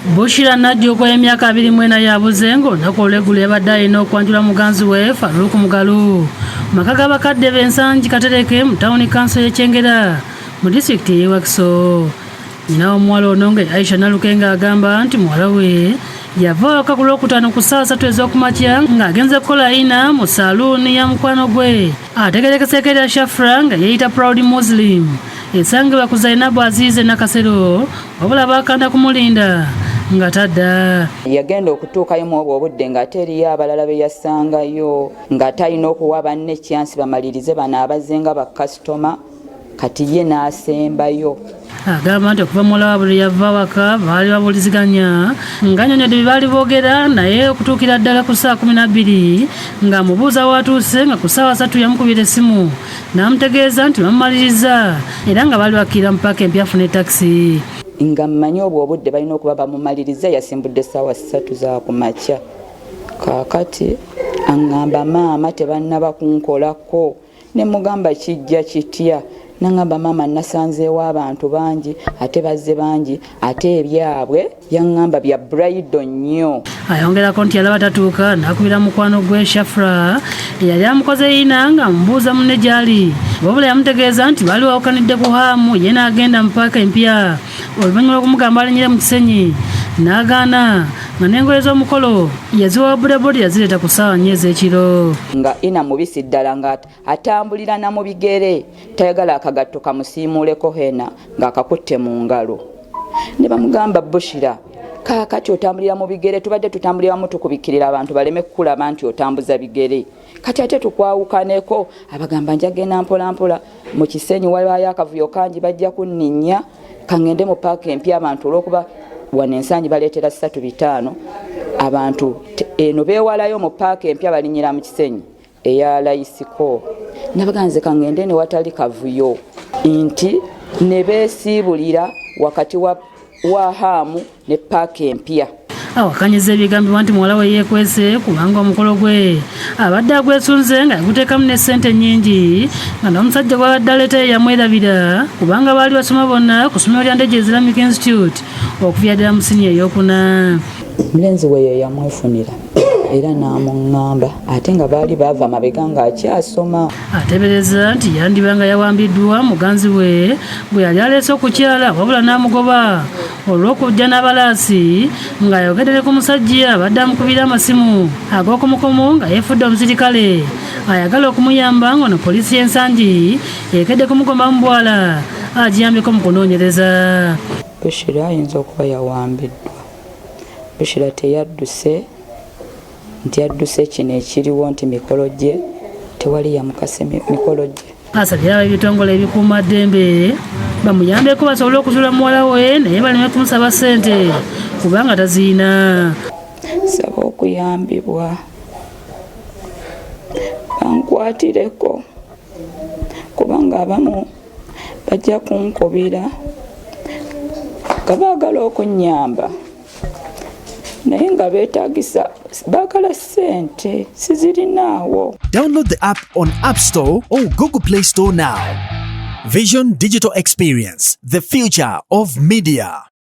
Bushira Najjuuko y'emyaka 24 yabuze ng'olunaku olw'eggulo yabadde alina okwanjula muganzi we Farouk Mugalu mu maka g'abakadde b'Ensangi Katereke mu tawuni kanso y'e Kyengera mu disitulikiti ey'e Wakiso. Nnyina w'omuwala ono nga ye Aisha Nalukenge agamba nti muwala we yava awaka ku Lwokutaano ku ssaawa 3 ez'okumakya ng'agenze kukola ina mu saaluuni ya mukwano gwe ategeerekeseeko erya Shafra nga yeeyita Proud Muslim esangibwa ku Zainabu Azize Nakasero, wabula baakanda kumulinda nga tadda. Yagenda okutuukayo mu obwo obudde ng'ate eriyo abalala be yasangayo, ng'ate alina okuwa banne ekyansi bamalirize bano abazze nga bakasitoma, kati ye n'asembayo. Agamba nti okuva muwala waabwe lwe yava awaka baali babuuliziganya ng'annyonnyodde bye baali boogera, naye okutuukira ddala ku ssaawa 12 ng'amubuuza w'atuuse, nga ku ssaawa 3 yamukubira essimu n'amutegeeza nti bamumaliriza era nga baali bakkirira mu paaka empya afune takisi. Nga mmanyi obwo obudde balina okuba bamumaliriza, yasimbudde ssaawa 3 za kumakya. Kaakati aŋŋamba, maama tebannaba kunkolako. Ne mugamba kijja kitya? Nangamba, maama nasanzeewo abantu bangi ate bazze bangi, ate ebyabwe yaŋŋamba bya bridal nnyo. Ayongerako nti yalaba tatuuka n'akubira mukwano gwe Shafra eyali amukoze ina ng'amubuuza munne gy'ali, wabula yamutegeeza nti baali bawukanidde ku haamu, ye n'agenda mu paaka empya oluvannyuma lw'okumugamba alinyire mu Kisenyi n'agaana, nga n'engoye z'omukolo yaziwa bodaboda yazireeta ku ssaawa 4 ez'ekiro. Nga ina mubisi ddala, nga atambulira na mu bigere, tayagala akagatto kamusiimuuleko hena ng'akakutte mu ngalo. Ne bamugamba, Bushira, kaakati otambulira mu bigere, tubadde tutambuliramu tukubikkirira abantu baleme kukulaba nti otambuza bigere, kati ate tukwawukaneko. Abagamba, njagenda mpola mpola mu Kisenyi, waliyo akavuyo kangi, bajja kunninnya, kaŋŋende mu paaka empya. Abantu olw'okuba wano Ensangi baleetera 3 5, abantu eno beewalayo mu paaka empya, balinnyira mu Kisenyi eya layisiko. Nabaganze kaŋŋende ne watali kavuyo, nti ne beesiibulira wakati wa haamu ne paaka empya. Awakanyiza ebigambibwa nti muwala we yeekwese, kubanga omukolo gwe abadde agwesunze nga yaguteekamu ne ssente nnyingi, nga n'omusajja gw'abadde aleetayo yamwerabira, kubanga baali basoma bonna ku ssomero lya Ndejje Islamic Institute okuviira ddala mu siniya ey'okuna. Mulenzi we ye yamwefunira era n'amuŋŋamba, ate nga baali baava mabega ng'akyasoma. Ateebereza nti yandiba nga yawambiddwa muganzi we bwe yali aleese okukyala, wabula n'amugoba olw'okujja n'abalaasi, ng'ayogedde ne ku musajja abadde amukubira amasimu ag'okumukumu nga yeefudde omusirikale ayagala okumuyamba, ng'ono poliisi y'Ensangi ekedde kumugomba mu bwala agiyambeko mu kunoonyereza. Bushira ayinza okuba yawambiddwa. Bushira teyadduse nti yadduse kino ekiriwo nti mikolo gye tewali yamukase mikolo gye. Asabye ab'ebitongole ebikuuma ddembe bamuyambeko basobole okuzuula muwala we, naye baleme kumusaba ssente kubanga taziina. Saba okuyambibwa, bankwatireko, kubanga abamu bajja kunkubira nga baagala okunnyamba, naye nga beetagisa baagala ssente, sizirinaawo. Download the app on App Store or Google Play Store now. Vision Digital Experience, the future of media.